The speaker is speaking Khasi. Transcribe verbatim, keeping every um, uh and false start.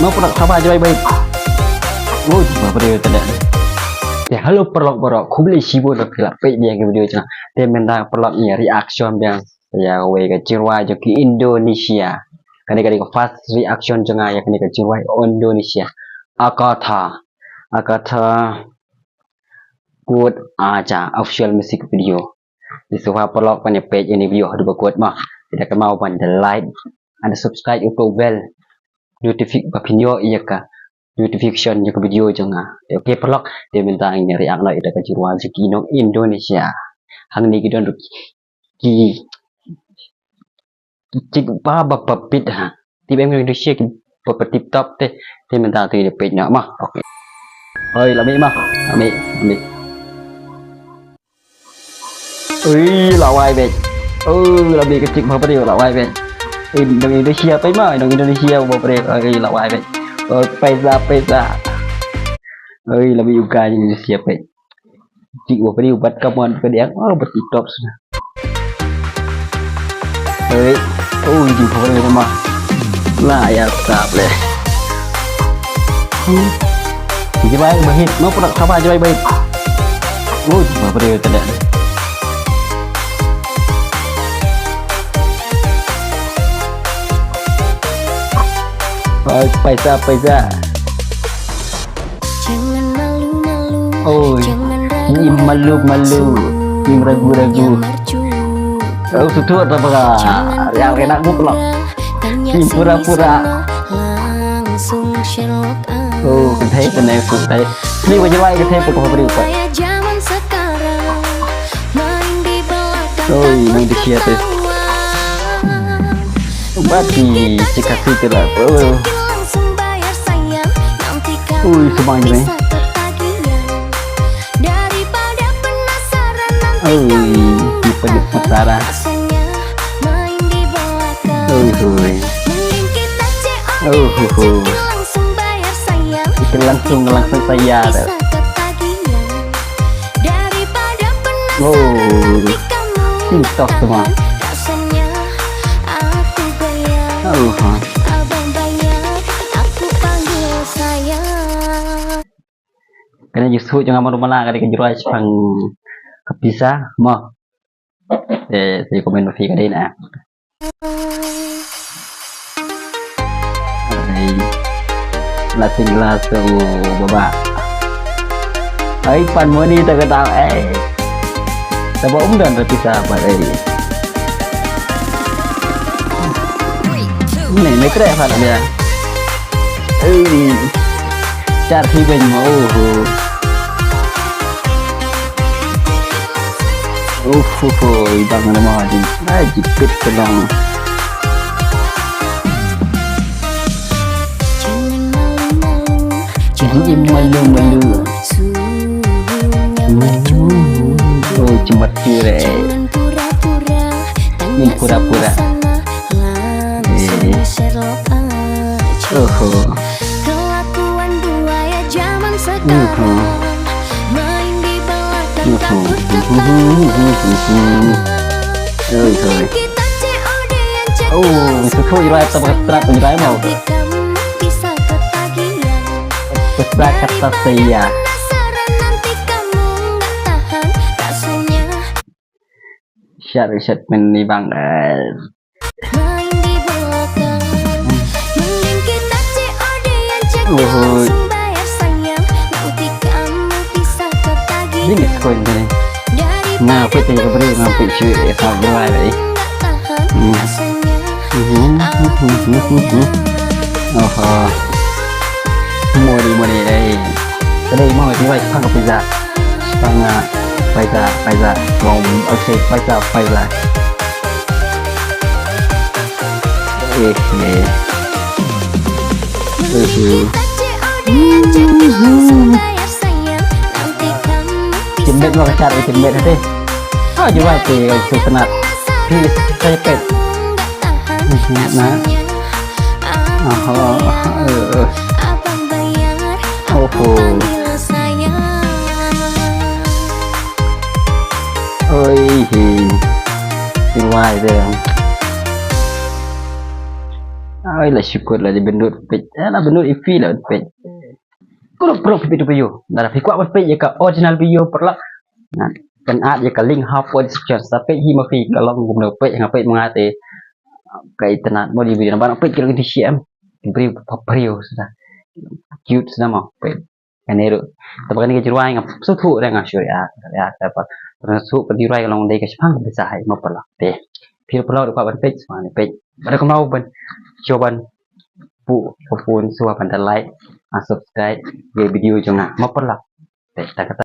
Paralok, sngewbha jubab bha. Woi, jubab bha te da. Te hello paralok baroh, khublei shibun ba phi la peit biang ïa ka video jong nga. Te mynta paralok ngi reaction biang ïa kawei ka jingrwai jong ki Indonesia. Kane ka dei ka first reaction jong nga ïa kane ka jingrwai Indonesia. Akatha. Akatha Kut Aja official music video. Te sngewbha paralok ban ïa peit ïa kane ka video haduh ba kut mo. Te da kynmaw ban da like, ban da subscribe, ïa u bell notification ba phin ïoh ïa ka notification ïa ka video jong nga. Te okay paralok, te mynta ngin react noh ïa ka jingrwai jong ki nong Indonesia. Hangne ki don ruh ki ki chick ba ba pit ha. Tip em ki Indonesia ki ba tip top te. Te mynta te ngin peit noh mo. Okay. Oi, la mih mo. La mih, la mih. Ui, la wai beit. Oh, la mih ka chick ba pit, la wai beit. Ui, nong Indonesia peit mo, nong Indonesia ba pit. Ui, la wai beit. Oh, paisa, paisa. Ui, la mih u guy Indonesia peit. Chick ba pit, bat ka mon ka diang. Oh, ba tip top shuh. Ui, oh, jingpyrkhat mo. La ïa sap leh. Jingpyrkhat ba hit, mo paralok, sngewbha jingpyrkhat ba hit. Oh, jingpyrkhat ba hit te da. Oi, paisa, paisa. Oi, jangan malu-malu, jangan ragu-ragu, jangan malu-malu, jangan ragu-ragu. Oh, sutut apa ka? Jangan pura-pura, tanya sini sana, langsung Sherlock. Oh, kynthei, kynthei, kynthei. Ni wajah lai kynthei, apa kau beri upat? Oi, main di siapa? Bati, si kasih tu lah. Oh. Ui, semang ni. Ui, kita ni penasaran. Ui, ui. Ui, ui, ui. Kita langsung, langsung saya. Oh, TikTok semua. Oh, ha. Kane ju shu jong nga ma rumala ka dei ka jroi shipang ka pisa mo. Eh, sa comment ma phi ka dei na. Ai, la sing la su baba. Ai, pan moni ta ka tau ai. Taba um don ra pisa pat ai. Ni, ni kreh pat dia. Ai. Jar hi ben mo, oh, oh. Uff, uff, uff, ibang na mo, jing, ai, jipit ka long. Jing im malu-malu. Oh, jimat pure. Im pura-pura. Eh. Oho. Kelakuan buaya zaman sekarang. Main di belakang, takut ketahuan. Oi, oi. Oh, itu kau jelas apa keterak jelas mau. Keterak kata saya. Syar, syar men ni bang. Eh. Main di belakang. Mending kita C O D aja, langsung bayar sayang. Nanti kamu bisa ketagihan. Daripada penasaran, nanti kamu nggak tahan. Rasanya main di belakang. Ni ngi skoin tadi, ngambil cuy, eh, tak berlari. Hmm. Aku bayar. Oho. Mori, mori, eh. Tadi mau diwai pang pizza. Pang, ah, pizza, pizza. Mau, oke, pizza, pizza. Eh, eh. Eh, eh. Jembet lo kachar, jembet nanti. Ah, jua tu, tu kenal. Please, saya pet. Nah. Oho, eh, eh. Oho. Oi, hi. Di wai de. Ah, La shu kut la dei ban nud peit. Eh, la ban nud ïa phi la ban peit. Kut pro phi peit video. Lada phi kwah ban peit ïa ka original video paralok, ngan pynad ïa ka link hapoh description. Sa peit hi ma phi ka long kumno peit, nga peit ma nga te ka internet mo di video namar peit ki long ki T C M. Briew pa briew sa. Cute sa mo peit. Kane ruh. Te ba kane ka jingrwai nga sngewthuh re, nga shu ïa, ïa, ïa, ba. Nga sngewthuh ka jingrwai ka long dei ka shipang ka pisa hai mo paralok. Te phi ruh paralok ruh kwah ban peit, sngewbha ban peit. Bad kumno ban, sngewbha ban, pu, pu, sngewbha ban da like, ah, subscribe ïa video jong nga mo paralok. Te ta kata.